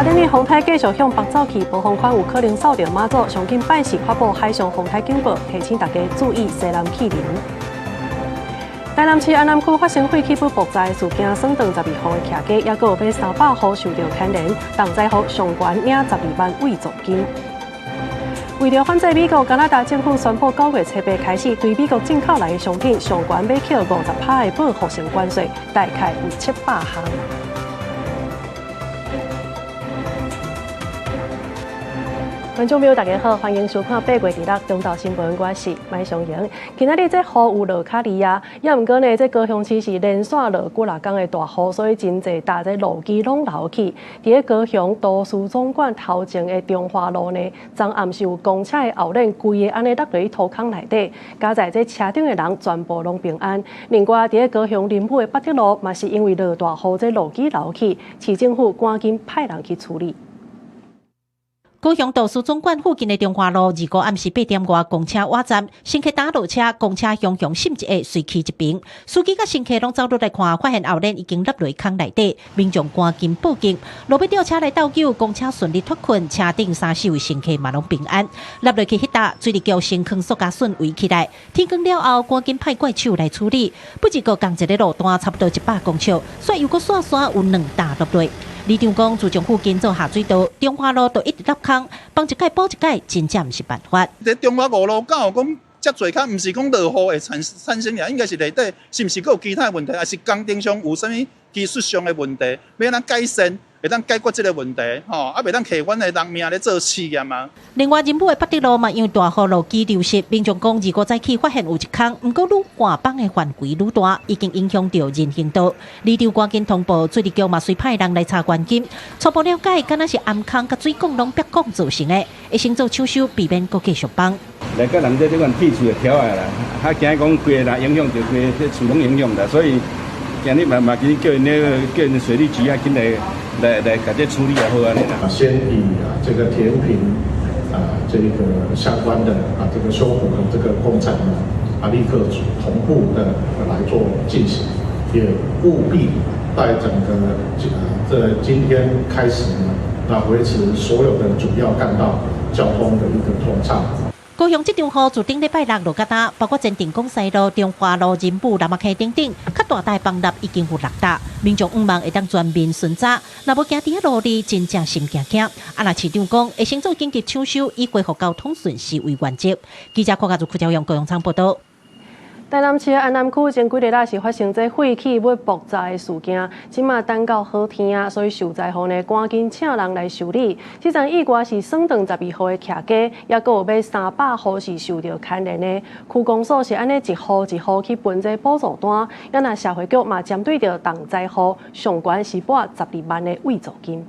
頂日風台繼續向北走去，暴風圈有可能掃著馬祖，上緊拜四發布海上風台警報，提醒大家注意西南氣流。台南市安南區發生廢棄物爆炸事件，損斷12戶的徛家，抑閣有欲300戶受著牽連，重災戶上懸領12萬慰助金。為著反制美國，加拿大政府宣布9月初8開始，對美國進口來的商品上懸欲扣50%的報復性關稅，大概有700項。觀眾朋友，大家好，歡迎收看8月26中晝新聞，我是麥尚瑩。今仔日這雨有落較厲啊，也毋過呢，這高雄市是連續落幾若工的大雨，所以真濟搭這路基攏流去。佇咧高雄圖書總館頭前的中華路呢，昨暗時有公車的後輪規个按呢落佇土坑內底，佳哉這車頂的人全部攏平安。另外，佇咧高雄林武的八德路嘛是因為落大雨，這路基流去，市政府趕緊派人去處理。高雄圖書總館附近的中華路，25暗時8點外，公車倚站，乘客打落車，公車雄雄閃一下，隨去一邊。司機佮乘客攏走落來看，發現後輪已經落佇坑內底，民眾趕緊報警。路尾吊車來鬥救，公車順利脫困，車頂三四位乘客嘛攏平安。落落去彼搭，水利局先囥塑膠筍圍起來。天光了後，趕緊派怪手來處理。不過仝一个路段差不多100公尺，煞又閣煞煞有兩搭落來。里長講，自從附近做下水道，中華路都一直落空，幫一改補一改，真正毋是辦法。佇中華五路敢有講遮濟空，毋是講落雨會產生爾，應該是內底是毋是閣有其他的問題，抑是工程上有啥物技術上的問題，欲按怎改善，會當解決這个問題，吼，啊，袂當摕阮的人命咧做試驗啊。另外，仁武的八德路嘛，因為大雨路基流失，民眾講25早起發現有一空，毋過愈換放的範圍愈大，已經影響著人行道。里長趕緊通報水利局嘛，隨派人來查原因，初步了解，敢若是頷空佮水管攏煏管造成的，會先做搶修，避免閣繼續崩。來佮人這這款鐵厝的條仔啦，較驚講規个影響著規个厝攏影響啦，所以今日嘛嘛緊叫𪜶那个叫𪜶水利局啊，緊來來來共這處理也好按呢啦。先以啊這個填平啊這個相關的啊這個修補的這個工程呢啊立刻同步的來做進行，也務必在整個這今天開始呢，那維持所有的主要幹道交通的一個通暢。高雄這場雨自頂禮拜六落到今，包括前鎮公西路、中華路、仁武、南仔溪等等，較大搭崩塌已經有六搭，民眾向望會當全面巡查，若無行佇遐路裡，真正心驚驚。啊，若市長講會先做緊急搶修，以恢復交通順序為原則。記者郭家如、柯昭陽高雄倉報導。台南市安南區前幾日仔是發生這廢棄物爆炸的事件，這馬等到好天啊，所以受災戶呢趕緊請人來修理。這場意外是損斷12戶的徛家，抑閣有欲300戶是受著牽連的。區公所是按呢一戶一戶去分這補助單，也若社會局嘛針對著重災戶上懸是撥12萬的慰助金。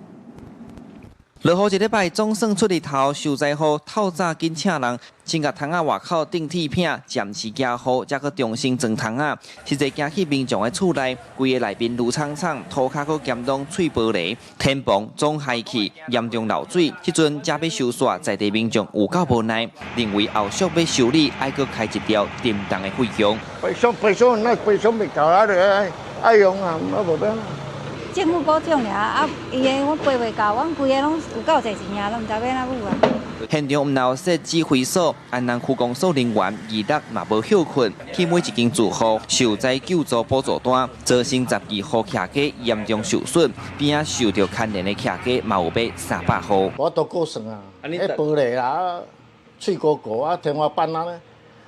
落雨一禮拜，總算出日頭，受災戶透早緊請人，先共窗仔外口釘鐵片，暫時遮雨，才閣重新裝窗仔。實際行去民眾的厝內，規个內面滷氅氅，塗跤閣兼攏碎玻璃，天棚總害去，嚴重漏水。這陣才欲修紲，在地民眾有夠無奈，認為後續欲修理，愛閣開一條沉重的費用。賠償賠償，那賠償袂夠啊！就愛用啊，啊無變。政府補獎爾，啊，伊的阮賠袂夠，阮規个攏有夠濟錢啊，攏毋知欲按怎付啊。現場毋但有設指揮所，安南區公所人員二六嘛無歇睏，去每一間住戶受災救助補助單，造成12戶徛家嚴重受損，邊仔受著牽連的徛家嘛有欲300戶。無法度估算啊，彼玻璃啦、碎糊糊啊、天花板啊，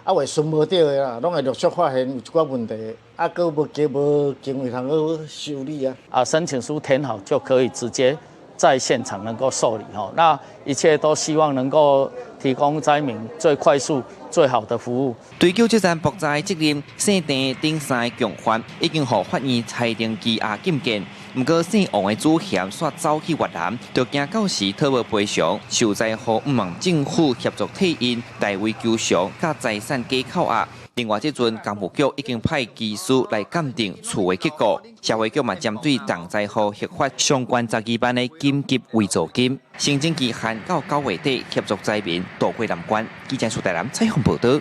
啊會順無著的啦，攏會陸續發現有一寡問題，啊，閣無加無經費通去修理啊。啊，申請書填好就可以直接在現場能夠受理吼，那一切都希望能夠提供災民最快速、最好的服務。追究這場爆炸的責任，姓鄭等三个共犯已經予法院裁定羈押禁見。毋過姓王的主嫌煞走去越南，就驚到時討無賠償，受災戶向望政府協助替𪜶代為求償，佮財產假扣押。另外，這陣工務局已經派技師來鑑定厝的結構，社會局嘛針對重災戶核發相關12萬的緊急慰助金，申請期限到9月底，協助災民渡過難關。記者蘇大南採訪報導。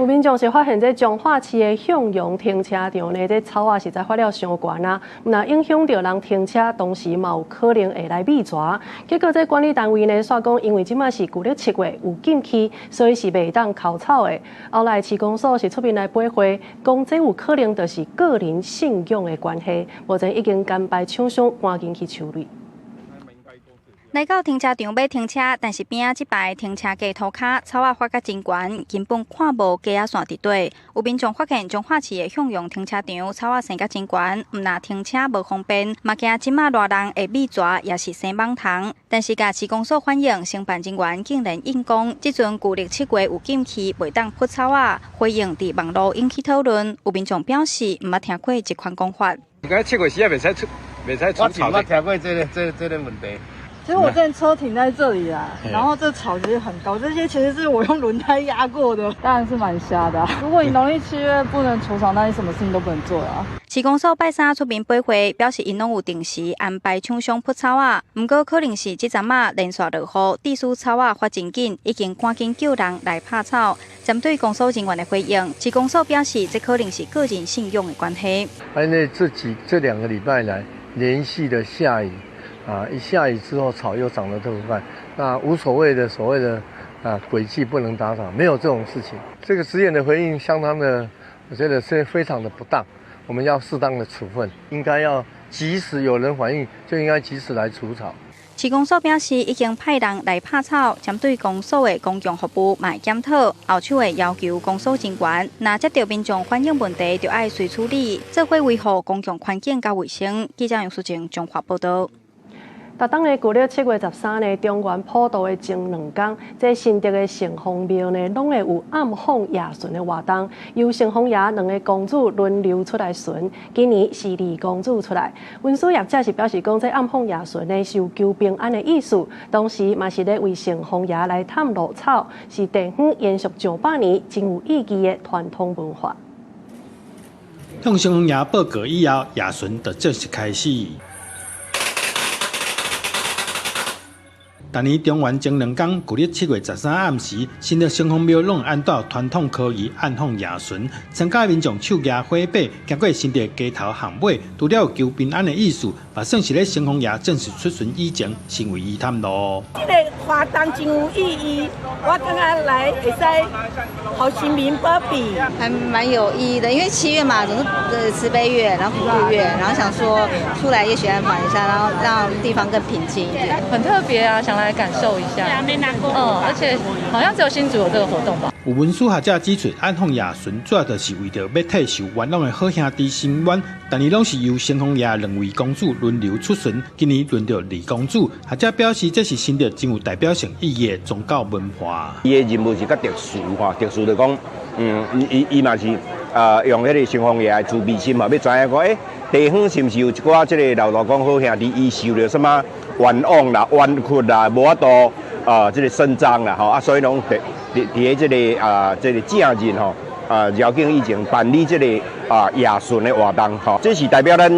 有民眾是發現這彰化市的向陽停車場呢，這草仔實在發了傷懸啊，毋但影響著人停車，同時嘛有可能會來覕蛇。結果這管理單位呢，煞講因為這馬是舊曆七月有禁區，所以是袂當摳草的。後來市公所是出面來駁回，講這有可能就是個人信仰的關係，目前已經安排廠商趕緊去處理。來到停車場欲停車，但是邊仔這排停車格塗跤草仔發甲真懸，根本看無街仔線佇底。有民眾發現彰化市的向陽停車場草仔生甲真懸，毋但停車無方便，嘛驚這馬熱人會覕蛇，抑是生蠓蟲。但是共市公所反映，承辦人員竟然應講，這陣舊曆七月有禁區，袂當噗草仔。回應佇網路引起討論，有民眾表示毋捌聽過這款講法。講七月時也袂使出，袂使除草。我毋捌聽過這个、這、這个問題。其實我這車停在這裡啊，然後這草其實很高，這些其實是我用輪胎壓過的，當然是蠻瞎的。如果你農曆七月不能除草，那你什麼事情都不能做啊。市公所拜三出面駁回，表示𪜶攏有定時安排廠商噗草仔，毋過可能是這陣仔連續落雨，致使草仔發真緊，已經趕緊叫人來拍草。針對公所人員的回應，市公所表示，這可能是個人信仰的關係。因為這幾這兩個禮拜來連續的下雨。啊！一下雨之後，草又長得特別快。那無所謂的所謂的啊，鬼季不能打草，沒有這種事情。這個職員的回應相當的，我覺得是非常的不當。我們要適當的處分，應該要及時有人反映，就應該及時來除草。市公所表示，已經派人來拍草，針對公所的公共服務嘛會檢討，後續會要求公所人員，若接著民眾反映問題，就愛隨處理，做伙維護公共環境佮衛生。記者楊淑靜綜合報導。逐冬的舊曆7月13呢，中元普渡的前兩工，這新竹的城隍廟呢，攏會有暗訪夜巡的活動，由城隍爺兩个公主輪流出來巡。今年是二公主出來。文書業者是表示講，這暗訪夜巡呢是有求平安的意思，同時嘛是咧為城隍爺來探路草，是地方延續上百年真有意義的傳統文化。向城隍爺報告以後，夜巡就正式開始。逐年中元前兩工，舊曆7月13暗時，新竹城隍廟攏會按照傳統科儀暗訪夜巡，參加民眾手舉火把，行過新竹街頭巷尾，除了有求平安的意思，嘛算是咧城隍爺正式出巡以前，先為伊探路。這个活動真有意義，我感覺來會使予神明保庇，還蠻有意義的。因為七月嘛，總是慈悲月，然後普渡月，然後想說出來也許暗訪一下，然後讓地方更平靜一點，很特別啊，想來感受一下。而且好像只有新竹有這個活動吧。有文史學者指出，暗訪夜巡主要就是為著欲替受冤枉的好兄弟伸冤。逐年攏是由城隍爺兩位公主輪流出巡，今年輪著二公主。學者表示，這是新竹真有代表性意義的宗教文化。伊的任務是較特殊吼，特殊就講，伊伊嘛是用彼个城隍爺的慈悲心嘛，欲知影講，地方是毋是有一寡這个老大公好兄弟，伊受著啥物冤枉啦、冤屈啦，無法度這个伸張啦，吼啊，所以攏佇佇佇這个這个正日吼繞境以前辦理這个夜巡的活動，吼，這是代表咱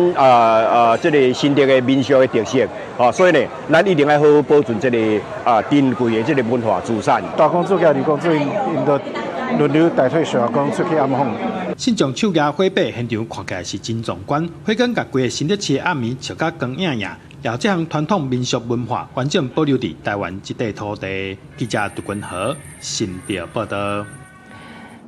這个新竹的民俗的特色，吼，所以呢，咱一定愛好好保存這个珍貴的這个文化資產。大公主佮二公主𪜶𪜶都輪流代替小公出去暗訪。信眾手舉火把，現場看起來是真壯觀。火光共規个新竹市的暗暝照甲光映映，也這項傳統民俗文化完整保留佇台灣這塊土地。記者杜君豪新竹報導。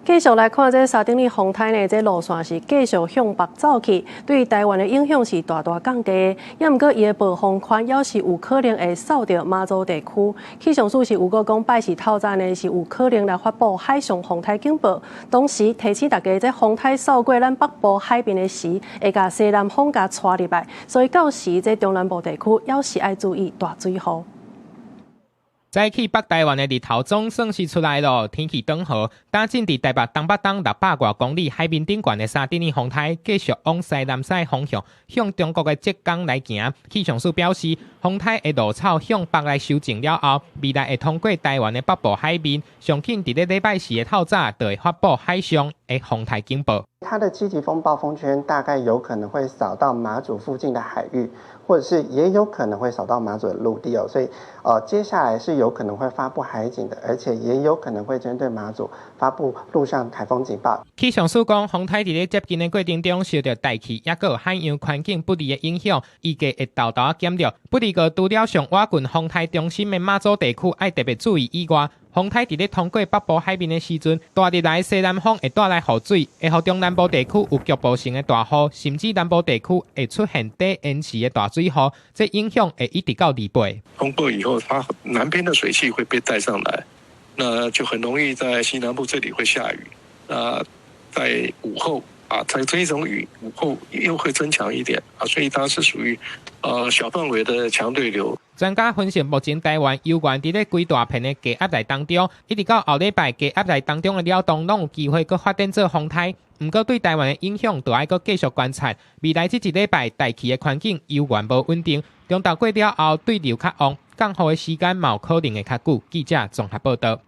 繼續來看這沙丁利風颱呢，這路線是繼續向北走去，對台灣的影響是大大降低。也毋過伊的暴風圈猶是有可能會掃著馬祖地區。氣象署是預告講，拜四透早呢是有可能來發布海上風颱警報。同時提醒大家，這風颱掃過咱北部海邊的時，會共西南風共帶入來，所以到時這中南部地區猶是愛注意大水雨。早起北台灣的日頭總算是出來囉，天氣轉好。打進佇台北東北東600外公里海面頂懸的沙丁魚風颱，繼續往西南西方向向中國的浙江來行。氣象署表示，風颱的路草向北來修正了後，未來會通過台灣的北部海面，上緊佇咧禮拜四的透早就會發布海上的風颱警報。它的七級風暴風圈大概有可能會掃到馬祖附近的海域，或者是也有可能會掃到馬祖的陸地哦，所以接下來是有可能會發布海警的，而且也有可能會針對馬祖發布陸上颱風警報。氣象署講，風颱佇咧接近的過程中，受著大氣抑閣有海洋環境不利的影響，預計會沓沓仔減弱。不過，除了上倚近風颱中心的馬祖地區愛特別注意以外，風颱佇咧通過北部海面的時陣，大日來西南風會帶來雨水，會予中南部地區有局部性的大雨，甚至南部地區會出現短延時的大水雨，這影響會一直到28。通過以後，它南邊的水汽會被帶上來，那就很容易在西南部這裡會下雨。那在午後啊，在這一種雨午後又會增強一點啊，所以它是屬於小範圍的強對流。專家分析，目前台灣猶原佇咧規大片的低壓帶當中，一直到後禮拜低壓帶當中的擾動攏有機會閣發展做風颱。毋過對台灣的影響，就愛閣繼續觀察。未來這一禮拜大氣的環境猶原無穩定，中晝過了後對流較旺，降雨的時間嘛有可能會較久。記者綜合報導。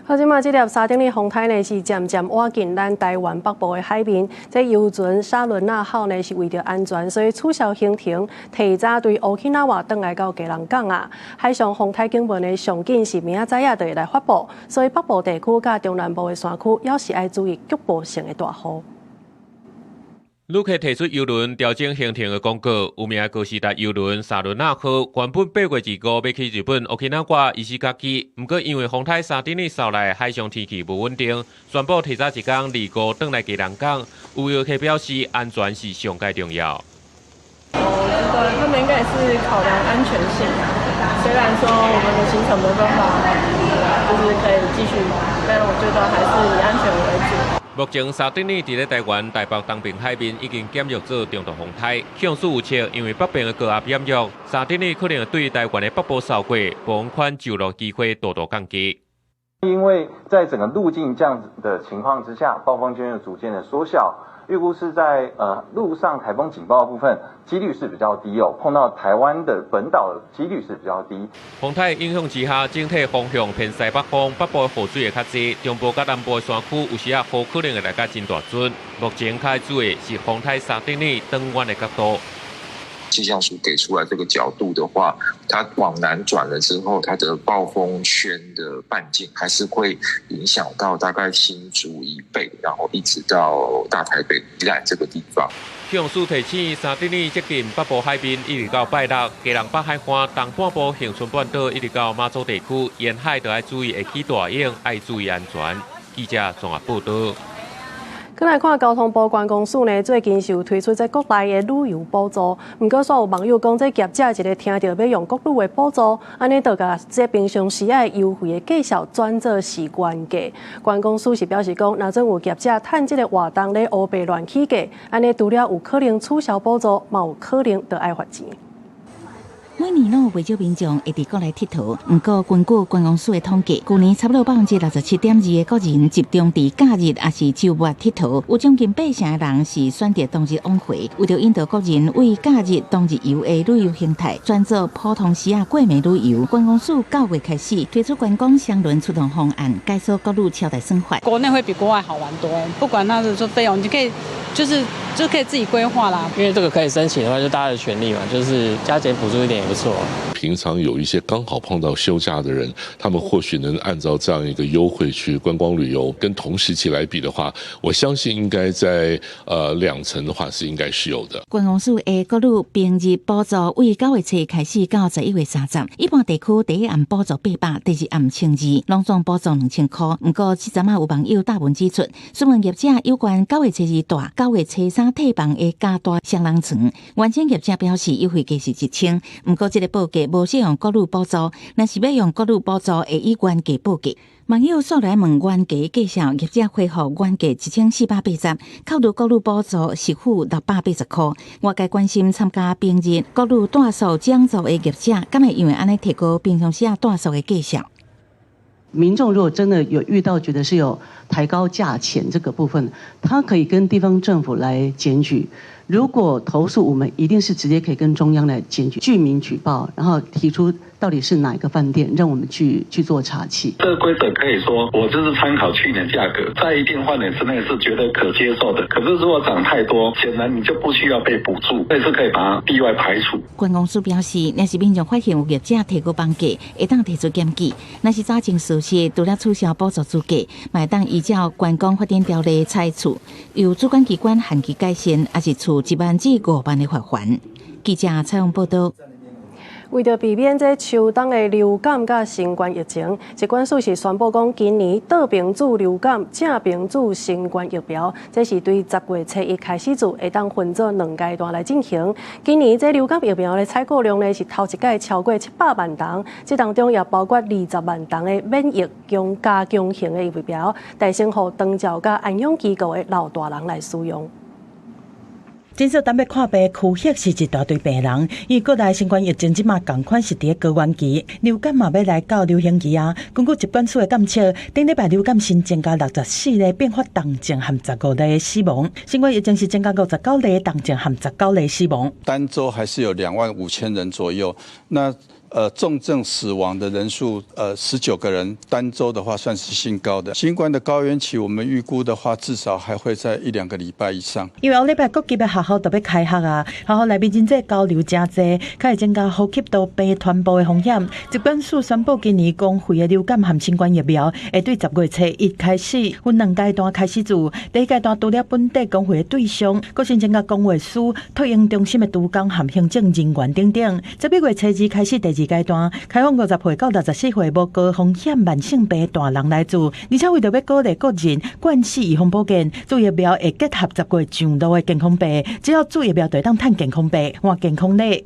好，這擺這粒沙丁魚風颱呢，是漸漸倚近咱台灣北部的海面。這遊船沙倫納號呢，是為著安全，所以取消行程，提早對 Okinawa 轉來到基隆港啊。海上風颱警報呢，上緊是明仔載仔就會來發布，所以北部地區佮中南部的山區，猶是愛注意局部性的大雨。旅客提出郵輪調整行程的廣告，有名歌詩達郵輪沙倫納號原本8月25欲去日本 Okinawa 伊勢崎，毋過因為風颱沙丁魚掃來，海上天氣無穩定，宣布提早一工25轉來基隆港。有遊客表示，安全是上蓋重要。我覺得他們應該也是考量安全性，雖然說我們的行程沒辦法，就是可以繼續，但我覺得還是以安全為主。目前沙丁魚佇咧台灣台北東爿海面已經減弱做中度風颱，氣象署預測，因為北邊的高壓減弱，沙丁魚可能會對台灣的北部掃過，部分款就落機會大大降低。因為在整個路徑這樣子的情況之下，暴風圈又逐漸的縮小，預估是在陸上颱風警報的部分幾率是比較低哦，碰到台灣的本島的幾率是比較低。風颱影響之下，整體方向偏西北風，北部的雨水會較濟，中部佮南部的山區有時仔雨可能會來甲真大陣。目前較注意是風颱沙丁魚轉彎的角度。氣象署給出來這個角度的話，它往南轉了之後，它的暴風圈的半徑還是會影響到大概新竹以北，然後一直到大台北宜蘭這個地方。氣象署提醒，沙丁魚接近北部海面，一直到拜六，基隆北海岸、東半部恆春半島，一直到馬祖地區沿海，都愛注意會起大湧，愛注意安全。記者綜合報導。閣來看交通部觀光署呢，最近是有推出這國內的旅遊補助，毋過煞有網友講，這業者一个聽著欲用國旅的補助，按呢就共這平常時仔優惠的介紹轉做是原價。觀光署是表示講，若真有業者趁這个活動咧烏白亂起價，按呢除了有可能取消補助，嘛有可能著愛罰錢。每年攏有袂少民眾會佇國內𨑨迌，毋過根據觀光署的統計，舊年差不多67.2%的國人集中佇假日抑是週末𨑨迌，有將近8成的人是選擇當日往回。為著引導國人為假日當日遊的旅遊形態，轉做普通時仔過暝旅遊，觀光署9月開始推出觀光雙輪驅動方案，解鎖國旅超大算法。國內會比國外好玩多，不管那是說費用，你可以就可以自己規劃啦。因為這個可以申請的話，就大家的權利嘛，就是加減補助一點也不錯。平常有一些剛好碰到休假的人，他們或許能按照這樣一個優惠去觀光旅遊，跟同時期來比的話，我相信應該在2成的話是應該是有的。觀光署的國旅平日補助為9月初開始到11月30，一般地區第一暗補助800，第二暗1200，攏總補助2000塊。毋過這陣仔有網友貼文指出，詢問業者有關9月初2帶、9月初3退房的加大雙人床，原先業者表示優惠價是1000，毋過這个報價無適用國旅補助，若是欲用國旅補助，會以原價報價。網友煞來問原價介紹，業者回覆原價1480，扣除國旅補助是付680塊。外界關心參加平日國旅住宿講座的業者，敢會因為按呢提高平常時仔住宿的介紹？民眾如果真的有遇到覺得是有抬高價錢這個部分，他可以跟地方政府來檢舉。如果投訴，我們一定是直接可以跟中央來檢舉，具名舉報，然後提出到底是哪一個飯店，讓我們去做查緝。這個規則可以說，我就是參考去年價格，在一定範圍之內是覺得可接受的。可是如果漲太多，顯然你就不需要被補助，這是可以把它例外排除。觀光署表示，若是民眾發現有業者提高房價，會當提出檢舉；若是查證屬實，除了取消補助資格，嘛會當依照觀光發展條例裁處，由主管機關限期改善，抑是處1萬至5萬的罰鍰。記者採訪報導。為著避免這秋冬的流感佮新冠疫情，疾管署是宣布講，今年倒爿注流感，正爿注新冠疫苗，這是對10月初一開始注，會當分做兩階段來進行。今年這流感疫苗的採購量呢，是頭一擺超過700萬筒，這當中也包括20萬筒的免疫強加強型的疫苗，代先予長照佮安養機構的老大人來使用。診所等欲看病，區域是一大堆病人，因為國內新冠疫情這馬仝款是佇咧高原期，流感嘛欲來到流行期啊。根據疾管署的監測，頂禮拜流感新增加64例併發重症和15例死亡，新冠疫情是增加59例重症和19例死亡。單週還是有25,000人左右，那重症死亡的人數，19個人，單週的話算是新高的。新冠的高原期，我們預估的話，至少還會在一兩個禮拜以上。因為後禮拜各級的學校都欲開學啊，學校內面人際交流誠濟，較會增加呼吸道病傳播的風險。疾管署宣布，今年公費的流感和新冠疫苗會對10月初一開始分兩階段開始注。第一階段除了本地公費的對象，閣新增加公衛署、托嬰中心的督工和行政人員等等。11月初二開始第二階段，開放50歲到64歲無高風險慢性病大人來注，而且為著欲鼓勵國人慣勢預防保健，注疫苗會結合10月上路的健康幣，只要注疫苗就會當趁健康幣換健康禮。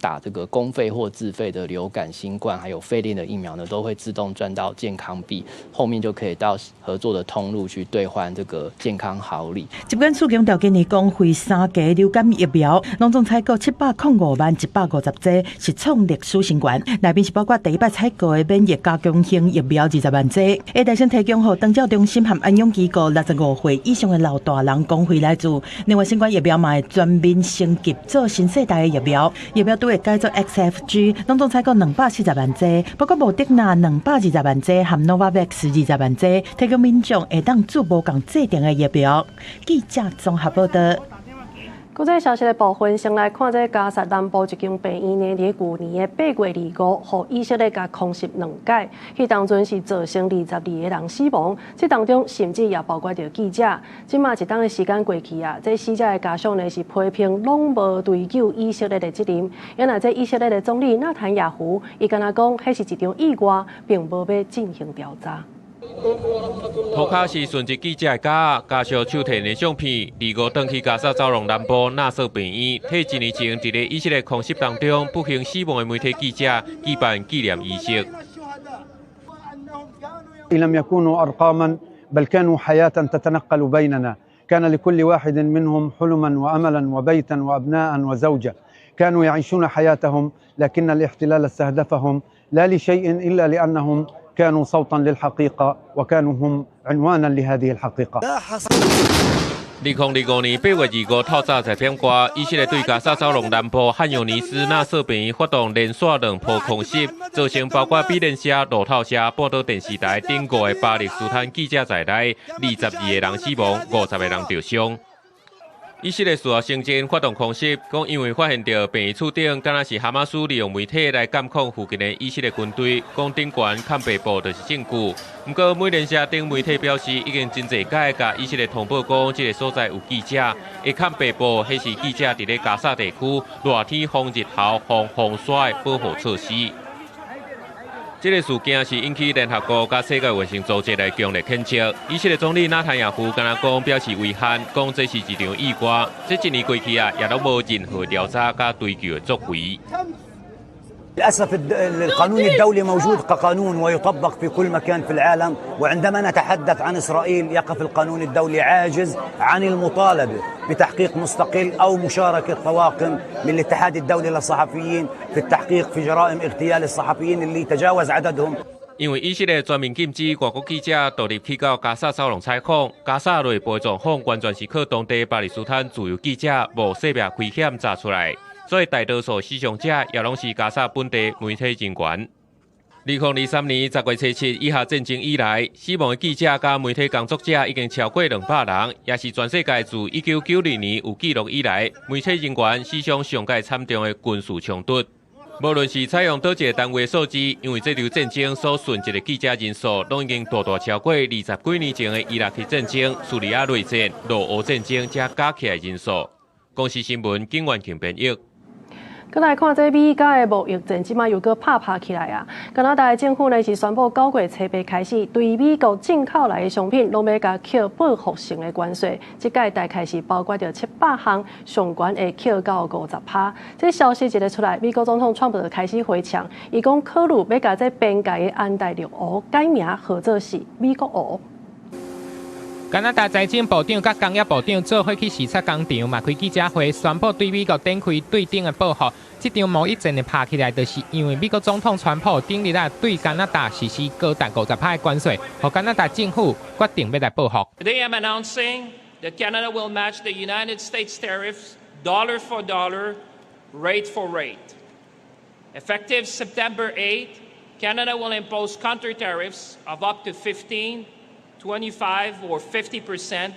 打這個公費或自費的流感、新冠還有肺炎的疫苗呢，都會自動賺到健康幣，後面就可以到合作的通路去兌換這個健康好禮。疾管署強調，今年公費三劑流感疫苗，攏總採購705萬150劑，是創歷史新高。內面是包括第一擺採購的免疫加強型疫苗20萬劑，會代先提供予長照中心和安養機構65歲以上的老大人公費來注。另外，新冠疫苗嘛會全面升級做新世代的疫苗，疫苗都會改做 XFG，攏總採購240萬劑，包括莫德納220萬劑和 Novavax 20萬劑，提供民眾會當注無仝劑程的疫苗。記者綜合報導。國際消息的部分，先來看這加薩南部一間病院呢，佇舊年的8月25，予以色列共空襲兩擺，彼當陣是造成22個人死亡，這當中甚至也包括著記者。這馬一冬的時間過去啊，這死者的家屬呢是批評攏無追究以色列的責任。因為這以色列的總理納坦雅胡，伊敢若講，彼是一場意外，並無欲進行調查。塗跤是殉職記者的家，家屬手提的相片，25轉去加薩走廊南部納瑟病院，替一年前佇咧以色列空襲當中不幸死亡的媒體記者舉辦紀念儀式。 لم يكونوا أرقاما بل كانوا حياة تتنقل بيننا كان لكل واحد منهم حلما وأملا وبيتا وأبناء وزوجة كانوا يعيشون حياتهم لكن الاحتلال استهدفهم لا لشيء إلا لأنهم كانوا صوتا للحقيقة وكانوا هم عنوانا لهذه الحقيقة. 2025年8月25透早10點外，以色列對加薩走廊南部漢尤尼斯納瑟病院發動連續兩波空襲，造成包括美聯社、路透社、半島電視台等五個巴勒斯坦記者在內，22個人死亡，50個人著傷。以色列事後承認發動空襲，講因為發現著病院厝頂，敢若是哈馬斯利用媒體來監控附近的以色列軍隊，講頂懸崁白布就是證據。毋過美聯社等媒體表示，已經真濟擺共以色列通報講，這个所在有記者，會崁白布，彼是記者佇咧加薩地區熱天風日頭防風沙的保護措施。這个事件是引起聯合國佮世界衛生組織來強烈譴責。以色列總理納坦雅胡敢若講表示遺憾，講這是一場意外。這一年過去啊，也攏無任何調查佮追究的作為。 للأسف القانون الدولي موجود كقانون ويطبق في كل مكان في العالم، وعندما نتحدث عن إسرائيل يقف القانون الدولي عاجز عن المطالبة بتحقيق مستقل أو مشاركة طواقم من الاتحاد الدولي للصحفيين في التحقيق في جرائم اغتيال الصحفيين اللي تجاوز عددهم. 因為以色列全面禁止外國記者獨立去到加薩走廊採訪，加薩內部狀況完全是靠當地巴勒斯坦自由記者冒生命危險查出來，所以大多數死傷者也攏是加薩本地媒體人員。2023年10月7日以哈戰爭以來，死亡的記者佮媒體工作者已經超過200人，也是全世界自1992年有記錄以來，媒體人員死傷上蓋慘重的軍事衝突。無論是採用佗一個單位數字，因為這場戰爭所損失的記者人數，攏已經大大超過20幾年前的伊拉克戰爭、敘利亞內戰、俄烏戰爭遮加起來人數。公視新聞景元慶編譯。閣來看這美加的貿易戰，這馬又閣拍拍起來啊！加拿大的政府呢是宣布9月初8開始，對美國進口來的商品，攏欲共課報復性的關稅。這擺大概是包括著700項，上懸會課到50%。這消息一个出來，美國總統川普就開始回嗆，伊講考慮欲共這邊界的安大略湖改名，號做是美國湖。加拿大財政部長佮工業部長做伙去視察工廠，嘛開記者會宣布對美國展開對等的報復。這場貿易戰的拍起來，就是因為美國總統川普頂日啊對加拿大實施高達50%的關稅，予加拿大政府決定欲來報復。 Today I'm announcing that Canada will match the United States tariffs dollar for dollar, rate for rate. Effective September 8, Canada will impose counter tariffs of up to 15, 25 or 50%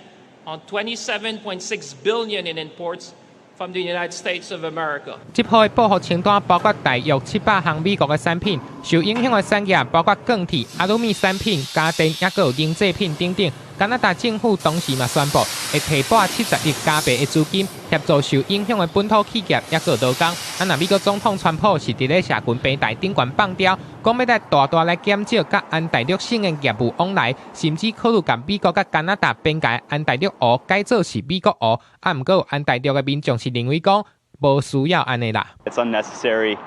on 27.6 billion in imports from the United States of America。這波的報復清單包括大約700項美國的產品，受影響的產業包括鋼鐵、阿魯米產品、家電，抑閣有奶製品等等。加拿大政府同時嘛宣布，會提撥70億加幣的資金，協助受影響的本土企業，抑閣勞工。啊，若美國總統川普是佇咧社群平台頂懸放刁，講欲來大大來減少佮安大略省的業務往來，甚至考慮共美國佮加拿大邊界安大略湖改做是美國湖。啊，毋過安大略的民眾是認為講無需要按呢啦。 It's unnecessary,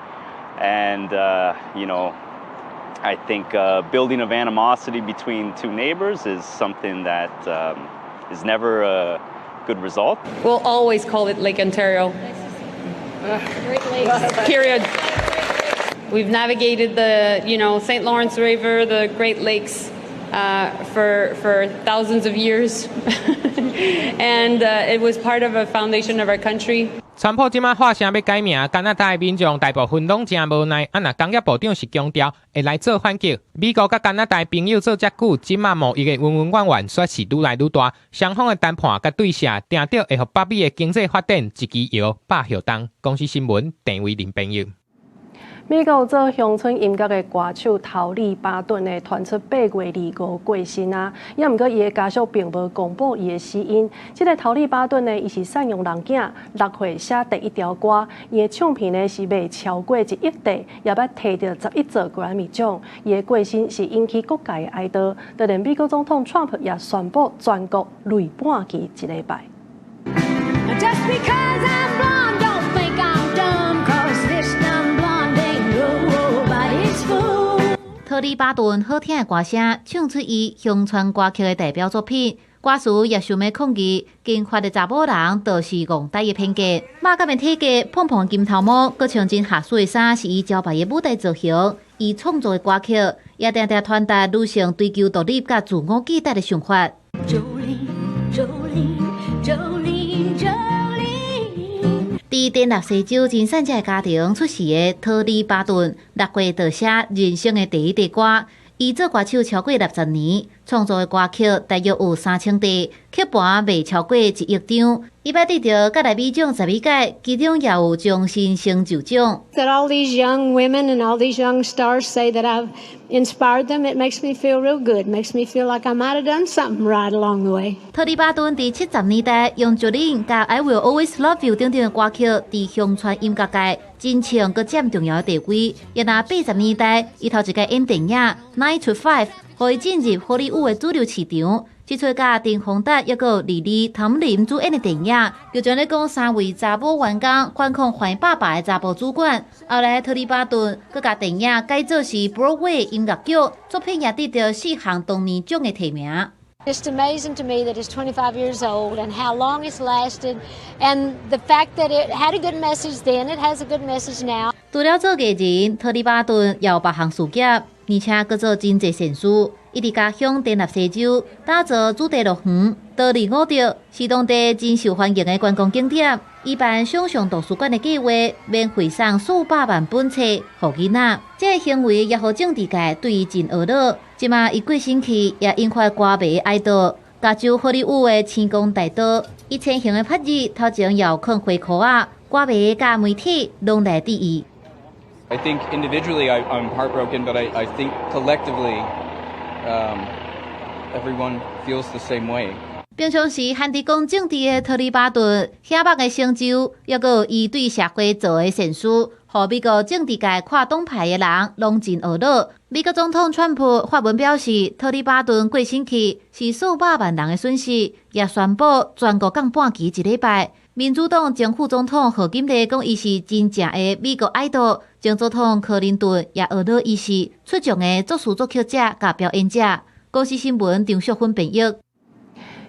and I think building of animosity between two neighbors is something that is never a good result. We'll always call it Lake Ontario. Great Lakes. Period. We've navigated the St. Lawrence River, the Great Lakes for thousands of years. And it was part of a foundation of our country. 川普這馬喊聲欲改名，加拿大的民眾大部分攏誠無奈。啊，若工業部長是強調會來做反擊。美國佮加拿大朋友做遮久，這馬貿易的恩恩怨怨，煞是愈來愈大。雙方的談判佮對射，定著會予北美的經濟發展一支搖百葉動。公視新聞鄭偉林編譯。美國做鄉村音樂的歌手桃莉巴頓呢，傳出8月25過身啊，也毋過伊的家屬並無公布伊的死因。這個桃莉巴頓呢，伊是贍養人囝，6歲寫第一條歌，伊的唱片呢是賣超過1億塊，也捌提著11座格萊美獎。伊的過身是引起各界的哀悼，就連美國總統川普也宣布全國淚半旗一禮拜。 Just because I'm blonde, don't think I'm dumb, 'cause this dumb blonde ain't nobody's fool. 桃莉巴頓好聽的歌聲，唱出伊鄉村歌曲的代表作品。歌詞也想欲抗議金髮的查某人就是戇呆的偏見。肉感的體格、蓬蓬金頭毛，閣穿真合適的衫，是伊招牌的舞台造型。伊創作的歌曲也定定傳達女性追求獨立佮自我期待的想法。 Jolene, Jolene, Jolene, Jolene. 佇田納西州真散者的家庭出世的桃莉巴頓，6歲就寫人生的第一支歌。伊做歌手超過60年，創作的歌曲大約有3000塊，曲盤賣超過1億張。伊捌得著格萊美獎12屆，其中也有終身成就獎。 That all these young women and all these young stars say that I've inspired them, it makes me feel real good. Makes me feel like I might have done something right along the way. 桃莉巴頓佇70年代用《Jolene》佮《I Will Always Love You》等等的歌曲，佇鄉村音樂界真唱閣佔重要的地位。也若80年代，伊頭一擺演電影《Nine to Five》，予伊進入好萊塢的主流市場。這齣佮陳宏達抑閣莉莉湯姆林主演的電影，就將咧講三位查某員工反抗壞爸爸的查埔主管。後來桃莉巴頓閣共電影改做是 Broadway 音樂劇，作品也得著四項東尼獎的提名。 It's amazing to me that it's 25 years old and how long it's lasted, and the fact that it had a good message then, it has a good message now. 除了做藝人，桃莉巴頓也有別項事業。而且閣做真濟善事。伊佇家鄉田納西州打造主題樂園多利伍德，是當地真受歡迎的觀光景點。伊辦想像圖書館的計劃，免費送數百萬本冊予囡仔。這个行為也予政治界對伊真懊惱。這馬伊過身去，也引發歌迷哀悼。加州好萊塢的星光大道，伊前行的拍子頭前猶囥花箍仔，歌迷佮媒體攏來致意。 I think individually I'm heartbroken, but I think collectively, everyone feels the same way. 平常時限佇講政治的桃莉巴頓，顯目的成就，抑閣有伊對社會做的善事，予美國政治界跨黨派的人攏真懊惱。美國總統川普發文表示，桃莉巴頓過身去是數百萬人的損失，也宣布全國降半旗一禮拜。民主黨前副總統賀錦麗講，伊是真正的美國愛豆。前總統柯林頓也懊惱，伊是出眾的作詞作曲者佮表演者。公視新聞張淑芬編譯。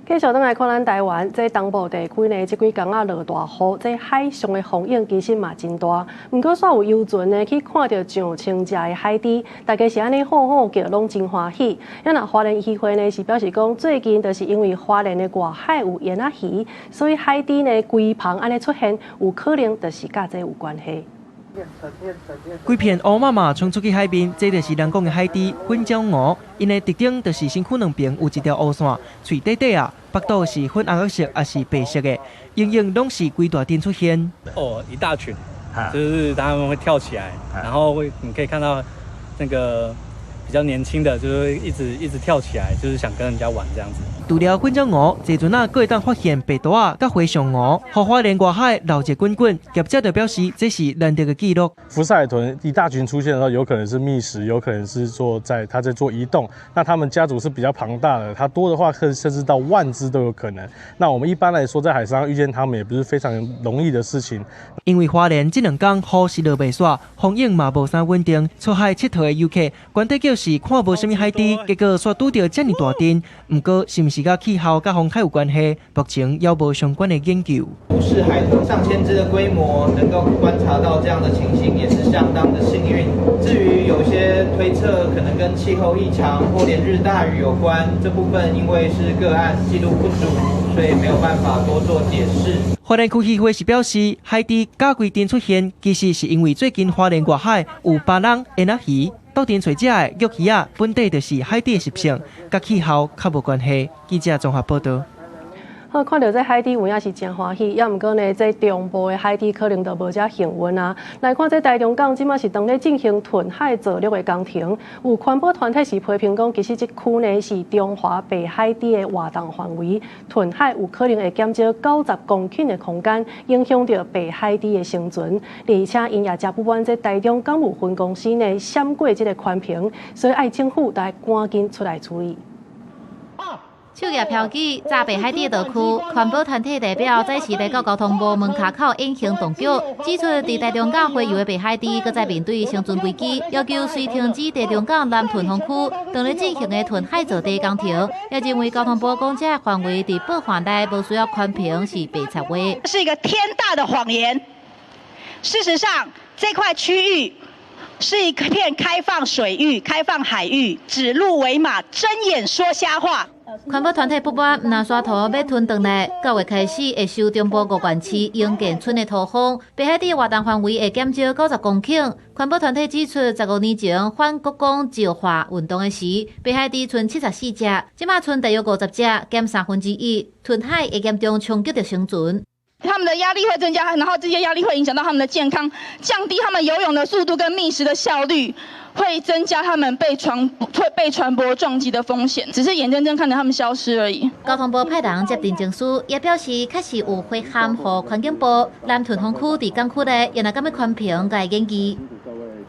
繼續轉來看咱台灣，這東部地區呢，這幾工仔落大雨，這海上的風湧其實嘛真大。毋過，煞有遊船呢去看著上千隻的海豬，大家是按呢吼吼叫，攏真歡喜。啊若花蓮漁會呢是表示講，最近就是因為花蓮的外海有煙仔魚，所以海豬呢規棚按呢出現，有可能就是佮這有關係。規片烏麻麻衝出去海面，這就是人講的海豬粉鳥鰻。𪜶的特徵就是身軀兩邊有一條烏線，喙短短仔，腹肚是粉紅色抑是白色的，形容攏是規大陣出現。哦，一大群，就是他們會跳起來，然後會你可以看到那個比較年輕的，就是一直一直跳起來，就是想跟人家玩這樣子。除了粉鳥鰻，這陣仔閣會當發現白肚仔佮和尚鰻，予花蓮外海鬧熱滾滾。業者就表示，這是難得的紀錄。福士海豚一大群出現的時候，有可能是覓食，有可能是做在它在做移動。那他們家族是比較龐大的，它多的話，甚至到萬隻都有可能。那我們一般來說，在海上遇見他們，也不是非常容易的事情。因為花蓮這兩工雨是落袂煞，風湧嘛無啥穩定，出海𨑨迌的遊客，原底叫是看無啥物海豬，結果煞拄著遮爾大陣。毋過，是毋是佮氣候佮風海有關係？目前猶無相關的研究。福士海豚上千隻的規模，能夠觀察到這樣的情形，也是相當的幸運。至於有些推測可能跟氣候異常或連日大雨有關，這部分因為是個案記錄不足，所以沒有辦法多做解釋。花蓮區漁會是表示，海豬佮規陣出現，其實是因為最近花蓮外海有巴人煙仔魚，鬥陣揣食的玉魚仔，本底就是海豬的習性，佮氣候較無關係。記者綜合報道。好，看著這海豬有影是真歡喜，猶毋過呢，這中部的海豬可能就無遮幸運啊。來看這台中港，這馬是當咧進行囤海造陸的工程，有環保團體是批評講，其實這區呢是中華白海豬的活動範圍，囤海有可能會減少90公頃的空間，影響著白海豬的生存。而且𪜶也誠不滿這台中港務分公司呢閃過這個寬頻，所以愛政府來趕緊出來處理。手舉標記，炸白海豬的區，環保團體代表早時來到交通部門跤口遠行當局，指出佇台中港洄游的白海豬，閣再面對生存危機，要求隨停止台中港南屯風區當咧進行的囤海造地工程，也認為交通部講這個範圍佇報範內無需要寬頻是白賊話。這是一個天大的謊言。事實上，這塊區域是一片開放水域、開放海域，指鹿為馬，睜眼說瞎話。環保團體不滿，毋但沙塗欲吞轉來，9月開始會收中部五縣市營建村的土方，白海豬活動範圍會減少90公頃。環保團體指出，15年前反國光石化運動的時，白海豬賰74隻，這馬賰大約50隻，減1/3，囤海會嚴重衝擊著生存。他們的壓力會增加，然後這些壓力會影響到他們的健康，降低他們游泳的速度跟覓食的效率，會增加他們被船舶撞擊的風險。只是眼睜睜看著他們消失而已。交通部派人接陳情書，也表示確實有回函予環境部南屯風區佇港區內，也若敢欲寬頻共研議。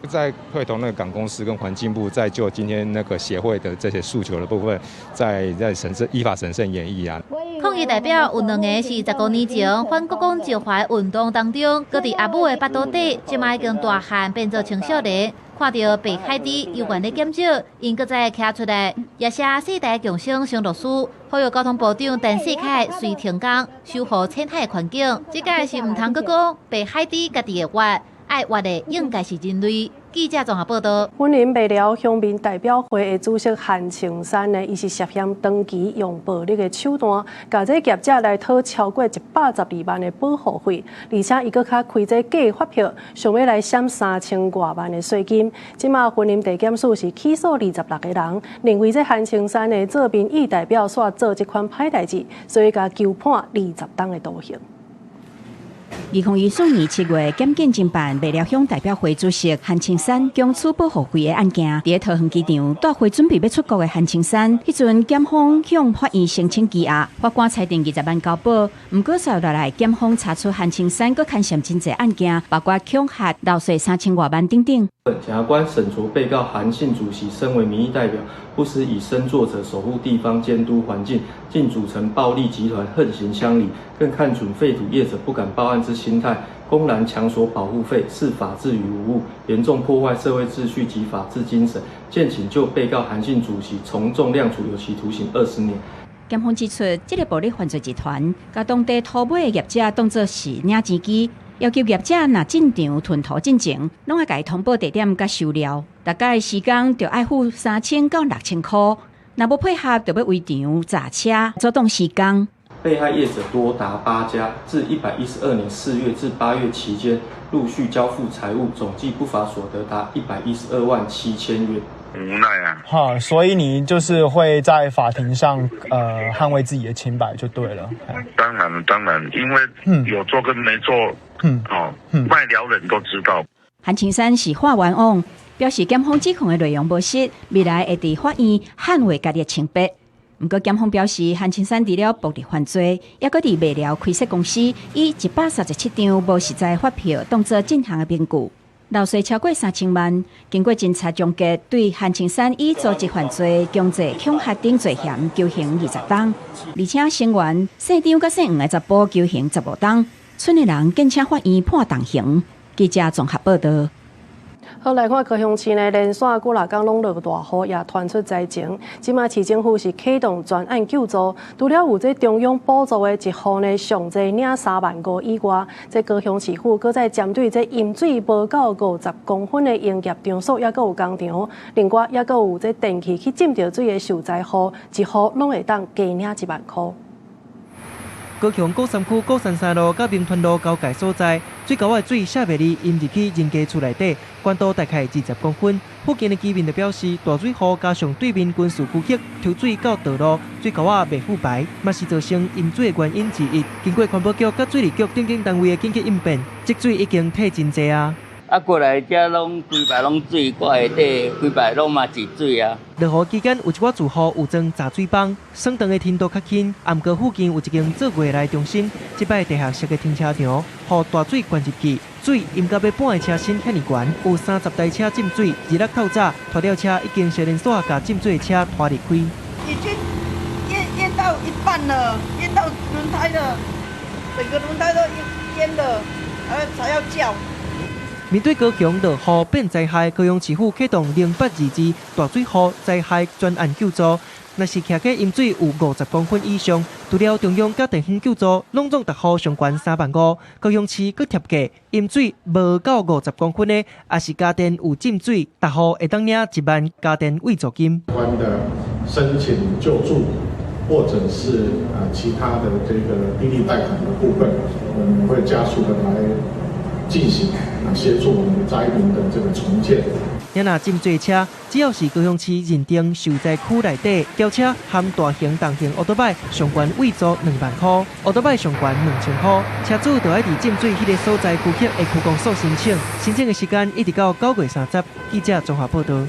在會同那個港公司跟環境部，在就今天那個協會的這些訴求的部分，在審慎依法審慎研議啊。抗議代表有兩個是15年前反國光石化運動當中，閣佇阿母的腹肚底，這馬已經大漢變做青少年，看著白海豬猶原咧減少，𪜶閣再徛出來，也寫世代共生承諾書，呼籲交通部長陳世凱隨停工守護淺海環境。這擺是毋通閣講白海豬家己會活，愛活的應該是人類。記者綜合報道。雲林麥寮鄉民代表會的主席韓青山呢，伊是涉嫌長期用暴力的手段，共這業者來討超過112萬的保護費，而且伊閣較開這假發票，想欲來閃3000外萬的稅金。這馬雲林地檢署是起訴26個人，認為這韓青山呢做民意代表煞做這款歹代誌，所以共求判20冬的徒刑。2014年7月，檢警偵辦麥寮鄉代表會主席韓青山強取保護費的案件，佇桃園機場帶貨準備欲出國的韓青山，彼陣檢方向法院申請羈押，法官裁定20萬交保。毋過隨落來，檢方查出韓青山閣牽涉真濟案件，包括恐嚇、漏稅3000外萬等等。檢察官審酌被告韓姓主席身為民意代表，不思以身作則守護地方、監督環境，竟組成暴力集團橫行鄉里，更看準廢土業者不敢報案之心態，公然強索保護費，視法治於無物，嚴重破壞社會秩序及法治精神。建請就被告韓姓主席從重量處有期徒刑20年。檢方指出，這个暴力犯罪集團共當地土買的業者當作是領錢機，要求業者若進場囤土進前，攏愛共伊通報地點佮收料，逐工時工著愛付3000到6000箍，若無配合，就欲圍場砸車，阻擋施工。被害業者多達8家，自112年4月至8月期間，陸續交付財物，總計不法所得達112萬7千元。無奈啊！哈，所以你就是會在法庭上，捍衛自己的清白就對了。當然，當然，因為有做跟沒做，哦，麥寮人都知道。韓青山是喊冤枉，表示檢方指控的內容無實，未來會佇法院捍衛家己的清白。毋過檢方表示，韓青山除了暴力犯罪，抑閣佇麥寮開設公司，以137張無實在發票當做進項的憑據，漏稅超過3000萬。經過偵查終結，對韓青山以組織犯罪、強制恐嚇等罪嫌求刑20冬，而且成員姓張佮姓黃的查埔求刑15冬。村的人堅請法院判重刑。記者綜合報道。好，來看高雄市呢，連續幾若工攏落大雨，也傳出災情。這馬市政府是啟動專案救助，除了有這中央補助的一戶呢，上濟領3萬5以外，這高雄市府閣再針對這淹水無夠50公分的營業場所，抑閣有工廠，另外抑閣有這電器去浸著水的受災戶，一戶攏會當加領1萬箍。高雄鼓山區鼓山三路佮民權路交界所在，水溝仔的水瀉袂離淹入去人家厝內底，懸度大概20公分。附近的居民就表示，大水雨加上對面軍事區域抽水到道路，水溝仔袂復排，嘛是造成淹水的原因之一。經過環保局佮水利局等等單位的緊急應變，積水已經退真濟啊。啊，過來遮攏規排攏水，掛下底規排攏嘛是水啊。落雨期間有一寡住戶有裝雜水泵，升長的程度較輕。啊，毋過附近有一間做月來中心，這擺地下室的停車場，予大水灌入去，水淹到欲半个車身遐爾懸，有30台車浸水。二六透早，拖吊車已經相連紲共浸水的車拖離開。已經淹到一半了，淹到輪胎了，整個輪胎都淹了，才要叫。面對高雄落雨變災害，高雄市府啟動0822大水雨災害專案救助。若是徛過淹水有50公分以上，除了中央佮地方救助，攏總逐戶上懸3萬5。高雄市閣貼價，淹水無夠50公分的，抑是家電有浸水，逐戶會當領1萬家電慰助金。關的申請救助，或者是其他的這個低利貸款的部分，我們會加速的來進行啊，協助我們災民的這個重建。若浸水車，只要是高雄市認定受災區內底轎車含大型、重型歐多擺，上懸慰助2萬箍，歐多擺上懸2000箍。車主就愛佇浸水彼个所在區域的區公所申請，申請的時間一直到9月30。記者綜合報道。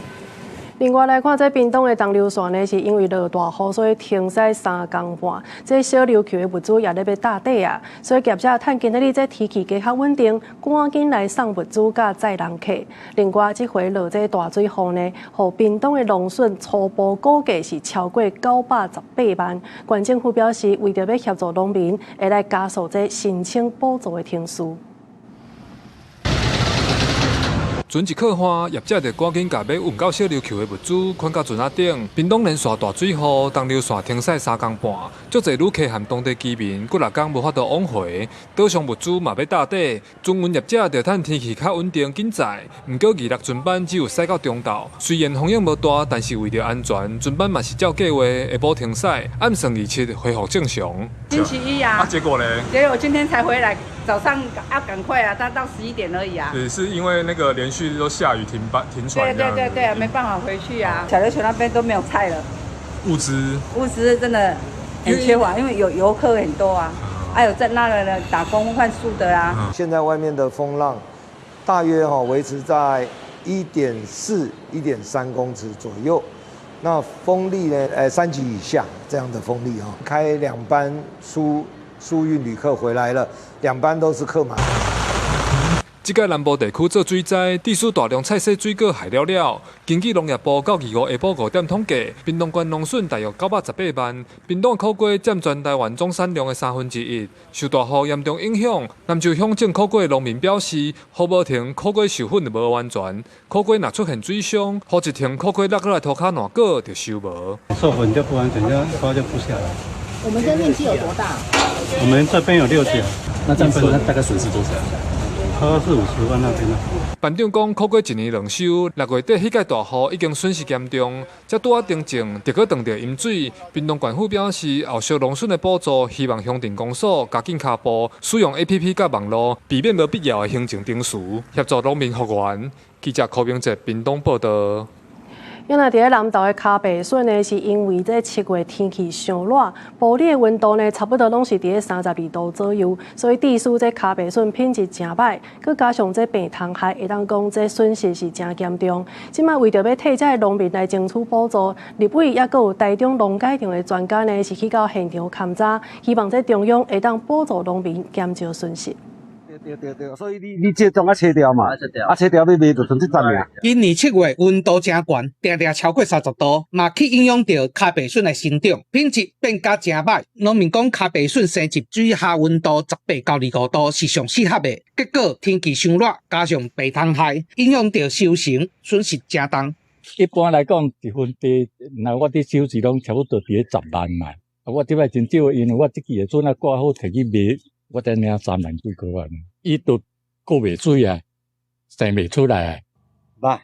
另外來看，這屏東的東流線呢，是因為落大雨，所以停駛3工半。這小琉球的物資也咧欲貼底啊，所以業者趁今仔日這天氣加較穩定，趕緊來送物資佮載人客。另外，這回落這大水雨呢，予屏東的農損初步估計是超過918萬。縣政府表示，為著欲協助農民，會來加速這申請補助的程序。船一靠岸，業者就趕緊共欲運到小琉球的物資捆到船仔頂。屏東連續大水雨，東流線停駛3工半，足濟旅客和當地居民幾若工無法度往回。島上物資嘛欲搭底，船運業者就趁天氣較穩定緊載。毋過二六船班只有駛到中晝，雖然風影無大，但是為著安全，船班嘛是照計劃下晡停駛。按算27恢復正常。星期一啊。啊，結果咧？結果今天才回來，早上要趕快啊，但到11點而已啊。也是因為那個連續都下雨停班停船。對對對對，沒辦法回去啊。小琉球那邊都沒有菜了。物資。物資真的很缺乏，因為有遊客很多啊，還有在那裡打工換宿的啊。現在外面的風浪大約哈維持在1.4、1.3公尺左右，那風力呢？3級以下這樣的風力哈，開2班輸運旅客回來了，2班都是客滿。這屆南部地區做水災，致使大量菜色水果害了了。根據農業部到25下晡5點統計，屏東縣農損大約918萬，屏東苦瓜佔全台灣總產量的1/3。受大雨嚴重影響，南州鄉種苦瓜的農民表示，雨無停，苦瓜授粉就無完全。苦瓜若出現水傷，雨一停，苦瓜落落來塗跤爛果就收無。授粉就不完全，就瓜就不下來。我們這面積有多大？我們這邊有6甲，那這邊大概損失多少？40-50萬那邊啦。班長講，苦瓜一年2收，6月底彼屆大雨已經損失嚴重，才拄仔停種，就閣斷著淹水。屏東縣府表示，後續農損的補助，希望鄉鎮公所加緊跤步，使用 APP 佮網路，避免無必要的行政程序，協助農民復原。記者柯明哲屏東報道。因為佇咧南投的跤白筍呢，是因為這7月天氣傷熱，埔里的溫度呢，差不多攏是佇咧32度左右，所以致使這跤白筍品質誠歹，閣加上這病蟲害，會當講這損失是誠嚴重。這擺為著欲替這个農民來爭取補助，立委抑閣有台中農改場的專家呢，是去到現場勘查，希望這中央會當補助農民減少損失。對對對，所以你這種啊切掉嘛，啊切掉你賣就剩這十爾。今年7月溫度誠懸，定定超過30度，嘛去影響著跤白筍的生長，品質變甲誠歹。農民講，跤白筍生植水下溫度18到25度是上適合的。結果天氣傷熱，加上病蟲害，影響著收成，損失誠重。一般來講，一分地，若我佇收錢攏差不多佇咧10萬嘛。啊，我這擺真少，因為我這季的筍啊掛好提去賣，我才領3萬幾塊啊。伊都過袂水啊，生袂出來啊。歹，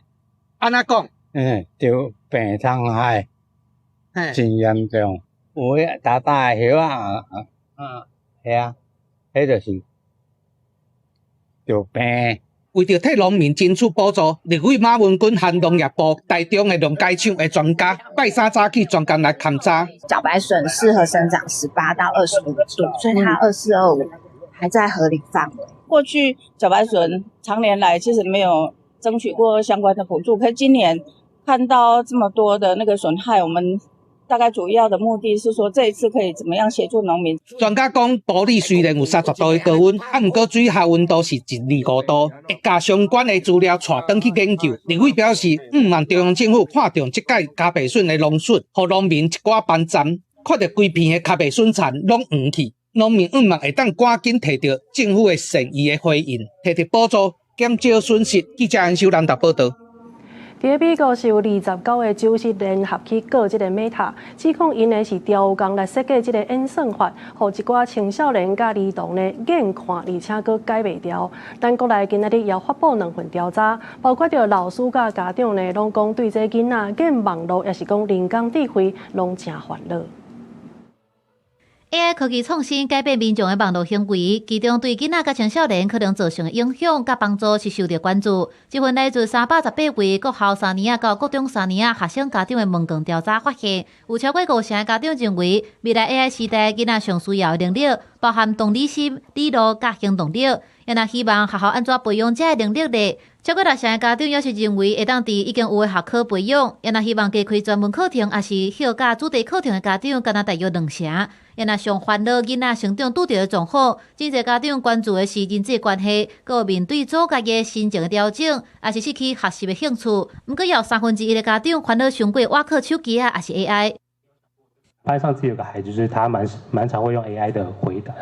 按怎講？就病蟲害，真嚴重。有迄大大的葉仔，係啊，彼就是就病。為著替農民爭取補助，立委馬文君和農業部台中的農改場的專家，拜三早起專工來勘查。茭白筍適合生長18到25度，所以它24、25還在合理範圍。過去茭白筍常年來其實沒有爭取過相關的補助，可是今年看到這麼多的那個損害，我們大概主要的目的是說，這一次可以怎麼樣協助農民？專家講，埔里雖然有30度的高溫，啊，毋過水下溫度是1、25度，會共相關的資料帶轉去研究。立委表示，毋望中央政府看重這屆跤白筍的農損，予農民一寡幫贊。看著規片的跤白筍田攏黃去，農民毋望會當趕緊提著政府的善意的回應，提著補助，減少損失。記者安修南投報道。佇咧美國是有29个州是聯合去告這个 Meta，指控𪜶呢是刁工來設計這个演算法，予一寡青少年佮兒童呢眼看，而且閣改袂牢。咱國內今仔日也發布2份調查，包括著老師佮家長呢，攏講對這囡仔眼網路，抑是講人工智慧，攏誠煩惱。 AI 科技創新改變民眾的網路行為，其中對囡仔佮青少年可能造成的影響佮幫助是受著關注。這份來自318位國校三年仔到國中三年仔學生家長的問卷調查發現，有超過5成的家長認為，未來 AI 時代囡仔上需要的能力，包含同理心、理路佮行動力。也若希望學校按怎培養這个能力呢？超過6成的家長也是認為會當佇已經有的學科培養，也若希望加開專門課程，抑是休教主題課程的家長，敢若大約2成。也若上煩惱囡仔成長拄著的狀況，真濟家長關注的是人際關係，閣有面對做家己心情的調整，抑是失去學習的興趣。毋過，有1/3的家長煩惱傷過倚靠手機仔，抑是 AI。班上自己有個孩子，就是他蠻常會用 AI 的回答，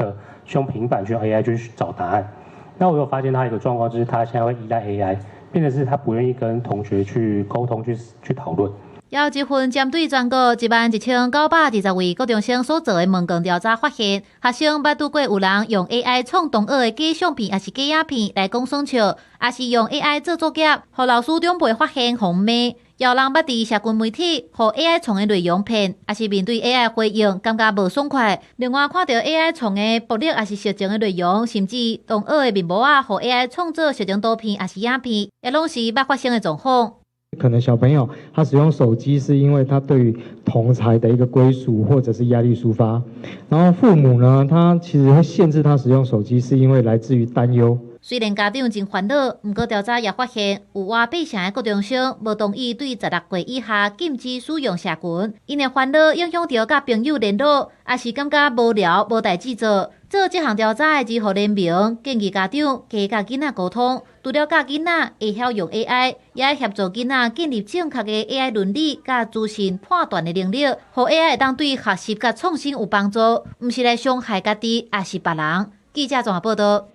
用平板去用 AI 去找答案。那我有發現他一個狀況，就是他現在會依賴 AI，變成是他不願意跟同學去溝通、去討論。有一份針對全國11,920位高中生所做的問卷調查發現，學生捌拄過有人用 AI 創同學的假相片，抑是假影片來講耍笑，抑是用 AI 做作業，予老師長輩發現予罵。有人捌佇社群媒體予 AI 創的內容騙，抑是面對 AI 回應感覺無爽快。另外看著 AI 創的暴力抑是色情的內容，甚至同學的面膜仔予 AI 創作色情圖片抑是影片，也攏是捌發生的狀況。可能小朋友他使用手機是因為他對於同儕的一個歸屬或者是壓力抒發，然後父母呢，他其實會限制他使用手機，是因為來自於擔憂。雖然家長真煩惱，毋過調查也發現，有倚八成的高中生無同意對16歲以下禁止使用社群，𪜶的煩惱影響著佮朋友聯絡，抑是感覺無聊無代誌做。做這項調查的兒福聯盟建議家長加佮囡仔溝通，除了教囡仔會曉用 AI，也愛協助囡仔建立正確的 AI 倫理佮資訊判斷的能力，予 AI 會當對學習佮創新有幫助，毋是來傷害家己，抑是別人。記者綜合報導。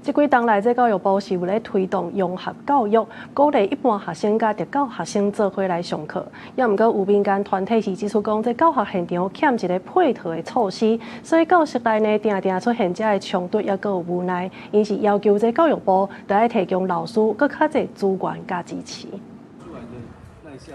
這幾冬來，這教育部是有咧推動融合教育，鼓勵一般學生佮特教學生做伙來上課。也毋過有民間團體是指出講，這教學現場欠一个配套的措施，所以教室內呢，定定出現這个衝突，抑閣有無奈。𪜶是要求這教育部著愛提供老師閣較濟資源佮支持。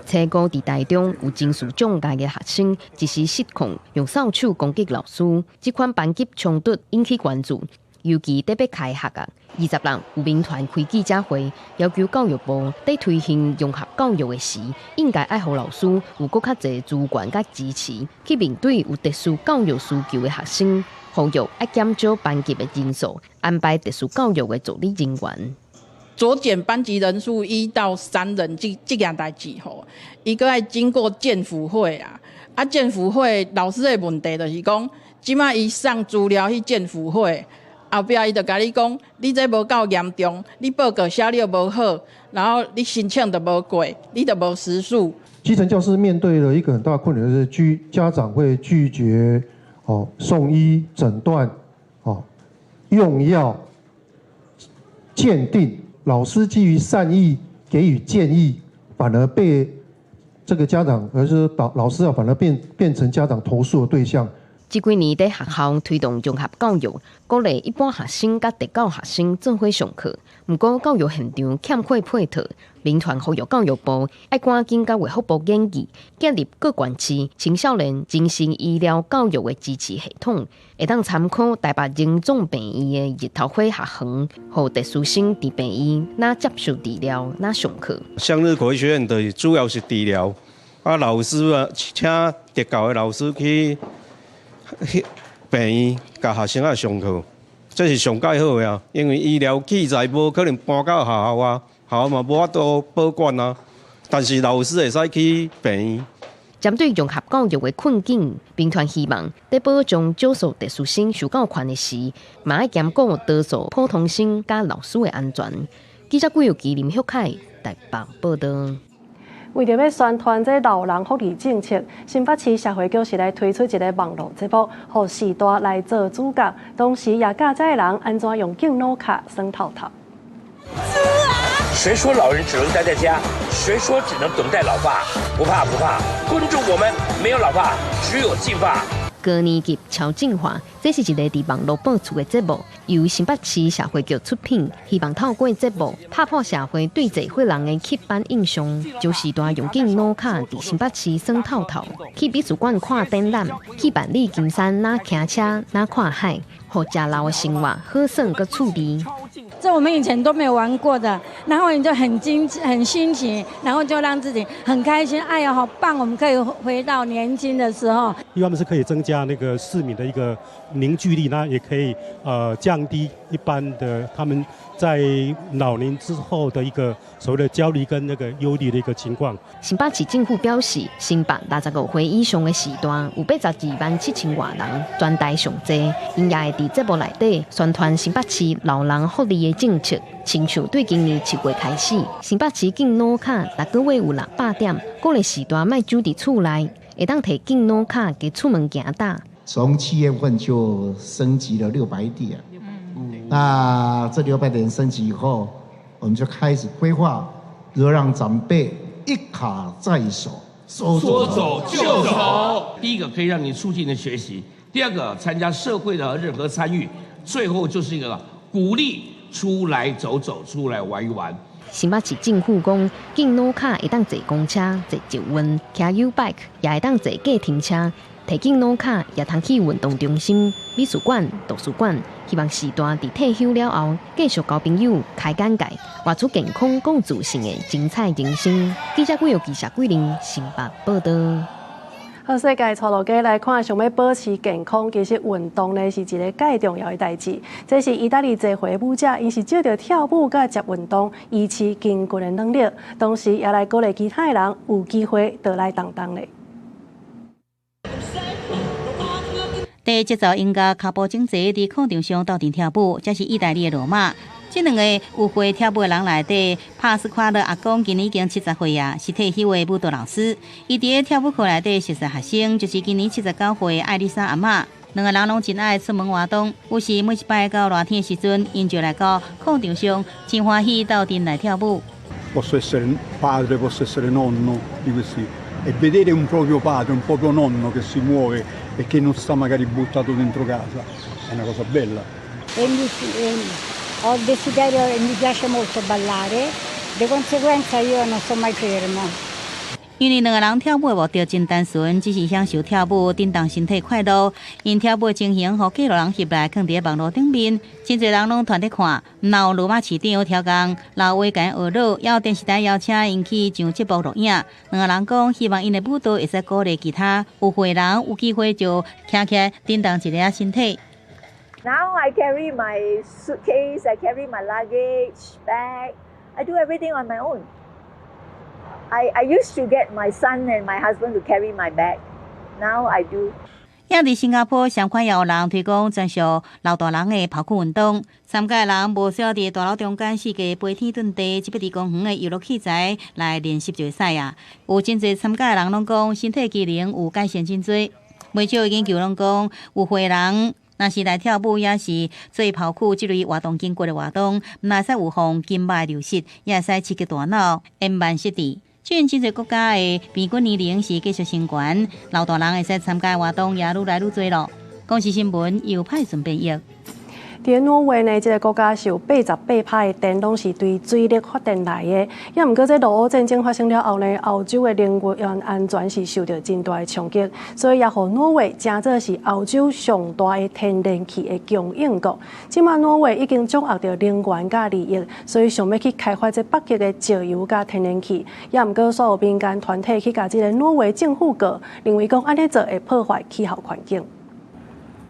初五佇台中有情緒障礙的學生一時失控，用掃帚攻擊老師，這款班級衝突引起關注。尤其佇欲開學啊，26有民團開記者會，要求教育部佇推行融合教育的時，應該愛予老師有閣較濟資源佮支持，去面對有特殊教育需求的學生，呼籲愛減少班級的人數，安排特殊教育的助理人員。酌減班級人數1到3人，這件代誌吼，伊閣愛經過鑑輔會啊，啊鑑輔會老師的問題就是講，這馬伊送資料去鑑輔會。後壁伊就共你講，你這無夠嚴重，你報告寫了無好，然後你申請就無過，你就無時數。基層教師面對了一個很大困難，就是家長會拒絕哦送醫診斷、哦用藥鑑定，老師基於善意給予建議，反而被這個家長，而是導老師啊，反而變成家長投訴的對象。這幾年佇學校推動融合教育，鼓勵一般學生佮特教學生做伙上課。毋過教育現場欠缺配套，民團呼籲教育部愛趕緊佮衛福部研議，建立各縣市青少年精神醫療教育的支持系統，會當參考台北榮總病院的日頭花學園，予特殊生佇病院若接受治療，若上課。向日葵學院的主要是治療，啊老師啊，請特教的老師去病院共學生仔上課，這是上蓋好的啊！因為醫療器材無可能搬到學校啊，學校嘛無法度保管啊。但是老師會使去病院。針對融合教育的困境，民團希望佇保障少數特殊生受教權的時，嘛愛兼顧多數普通生佮老師的安全。記者郭有基、林旭凱台北報導。為著欲宣傳這老人福利政策，新北市社會局是來推出一个網路節目，予序大來做主角，同時也教遮的人按怎用敬老卡耍透透。誰說老人只能待在家？誰說只能等待老化？不怕不怕，關注我們，沒有老化，只有進化。高年級超進化，這是一个佇網路播出的節目，由新北市社會局出品，希望透過節目拍破社會對濟歲人的刻板印象，將序大用敬老卡佇新北市耍透透，去美術館看展覽，去萬里金山若騎車若看海，予食老的生活好耍閣趣味。這我們以前都沒有玩過的，然後你就很驚很新奇，然後就讓自己很開心。哎呀，好棒！我們可以回到年輕的時候。一方面是可以增加那個市民的一個凝聚力，那也可以降低一般的他們在老年之後的一個所謂的焦慮跟那個憂慮的一個情況。新北市政府表示，新北65歲以上的序大有82萬7千外人，全台上濟，𪜶也會佇節目內底宣傳新北市老人福利的政策。親像對今年7月開始，新北市敬老卡逐個月有600點，鼓勵序大莫守佇厝內，會當提敬老卡共出門行噠。從7月份就升級了600點，那這600點升級以後，我們就開始規劃，如何讓長輩一卡在手，說走就走。第一個可以讓你促進的學習，第二個參加社會的任何參與，最後就是一個鼓勵出來走走，出來玩一玩。新北市政府講，敬老卡會當坐公車、坐捷運、騎 YouBike，也會當坐計程車。提敬老卡也通去運動中心、美術館、圖書館。希望時代佇退休了後，繼續交朋友、開眼界，活出健康、講自信的精彩人生。記者貴有記者桂林新北報道。好，世界帶大家來看，想欲保持健康，其實運動呢是一个蓋重要的代誌。這是意大利濟歲舞者，𪜶是藉著跳舞佮食運動，維持筋骨的能力，同時也來鼓勵其他的人有機會倒來動動咧。佇節奏音樂跤步整齊，佇廣場上鬥陣跳舞，這是意大利的羅馬。這兩個有會跳舞的人內底，帕斯夸勒阿公今年已經70歲啊，是退休的舞蹈老師。伊佇咧跳舞課內底熟識學生，就是今年79歲的艾麗莎阿嬤。兩個人攏真愛出門活動，有時每一擺到熱天的時陣，𪜶就來到廣場上，真歡喜鬥陣來跳舞。 Posso essere padre, posso essere nonno di questi e vedere un proprio padre, un proprio nonno che si muove e che non sta magari buttato dentro casa è una cosa bella. E mi, ho il desiderio e mi piace molto ballare, di conseguenza io non sto mai ferma. 因為兩個人跳舞的目的真單純，只是享受跳舞，振動身體快樂。𪜶跳舞的情形，予記錄人翕來，囥佇咧網路頂面，真濟人攏傳咧看。毋但有羅馬市長刁工老話共學樂，也有電視台邀請𪜶去上節目錄影。兩個人講，希望𪜶的舞蹈會使鼓勵其他有歲人有機會就徛起來振動一下身體。 Now I carry my suitcase, I carry my luggage bag, I do everything on my own. I used to get my son and my husband to carry my bag. Now I do. 也佇新加坡，相款也有人推廣專屬老大人的跑酷運動。參加的人無需要佇大樓中間四界飛天遁地，只欲佇公園的遊樂器材來練習就會使啊。有真濟參加的人攏講，身體機能有改善真濟。袂少研究攏講，有歲人若是來跳舞，抑是做跑酷這類活動筋骨的活動，毋但會使預防筋肉流失，也會使刺激大腦，延慢失智。雖然真濟國家的平均年齡是繼續升懸，老大人會使參加活動也愈來愈濟咯。公視新聞由派順編譯。佇挪威呢，這个國家是有88%的電攏是對水力發電來的。也毋過，這俄烏戰爭發生了後呢，歐洲的能源安全是受著真大的衝擊，所以也予挪威成做是歐洲上大的天然氣的供應國。這馬挪威已經掌握著能源佮利益，所以想欲去開發這北極的石油佮天然氣。也毋過，煞有民間團體去共這个挪威政府告，認為講按呢做會破壞氣候環境。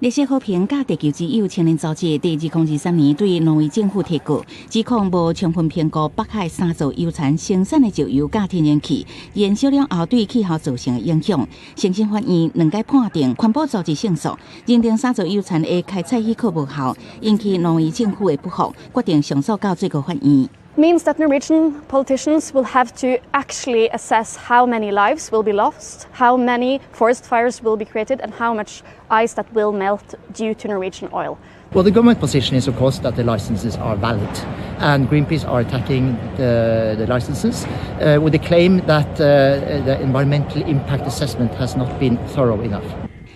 綠色和平佮地球之友青年組織佇2023年對挪威政府提告，指控無充分評估北海三座油田生產的石油佮天然氣燃燒了後對氣候造成的影響。終審法院兩改判定環保組織勝訴，認定三座油田的開採許可無效，引起挪威政府的不服，決定上訴到最高法院。 Means that Norwegian politicians will have to actually assess how many lives will be lost, how many forest fires will be created, and how much ice that will melt due to Norwegian oil. Well, the government position is, of course, that the licenses are valid, and Greenpeace are attacking the licenses with the claim that the environmental impact assessment has not been thorough enough.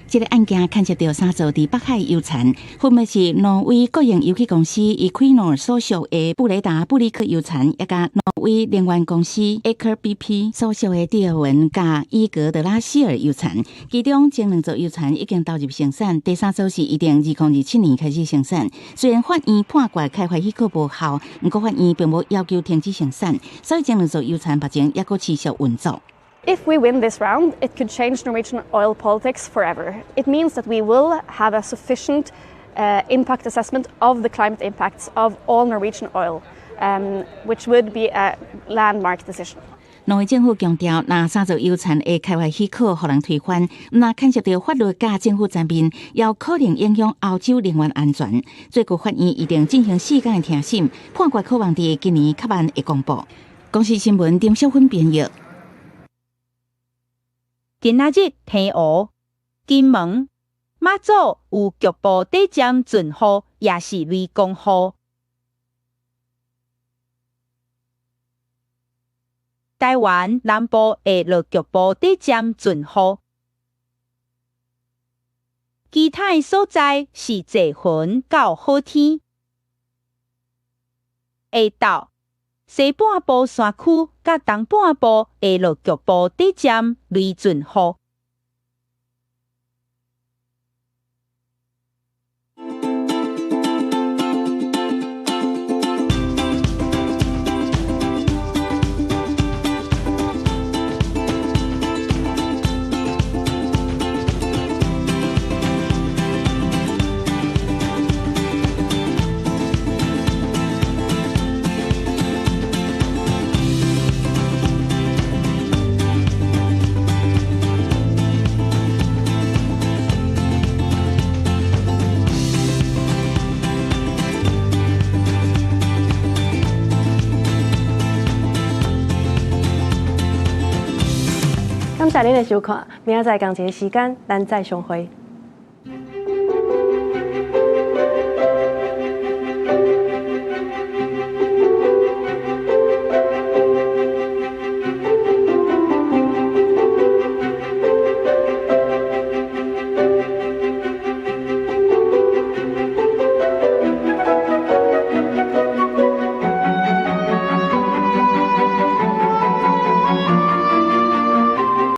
這个案件牽涉著三座佇北海油田，分別是挪威國營油氣公司 Equinor 所屬的布雷達布里克油田，以及挪威能源公司 Aker BP 所屬的蒂爾文佮伊格德拉希爾油田。其中前兩座油田已經投入生產，第三座是預定2027年開始生產。雖然法院判決開發許可無效，毋過法院並無要求停止生產，所以前兩座油田目前猶閣持續運作。 If we win this round, it could change Norwegian oil politics forever. It means that we will have a sufficient impact assessment of the climate impacts of all Norwegian oil, which would be a landmark decision. 挪威政府強調，若三座油田的開發許可予人推翻，毋但牽涉著法律佮政府層面，也有可能影響歐洲能源安全。最高法院預定進行四工的聽審，判決可望佇今年較晚會公布。公視新聞丁小芬編譯。今仔日天湖、金門、馬祖有局部短暫陣雨，抑是雷公雨。台灣南部會落局部短暫陣雨，其他的所在是濟雲到好天。下晝，西半部山區佮東半部會落局部短暫雷陣雨。感謝您的收看，明仔載仝一个時間，咱再相會。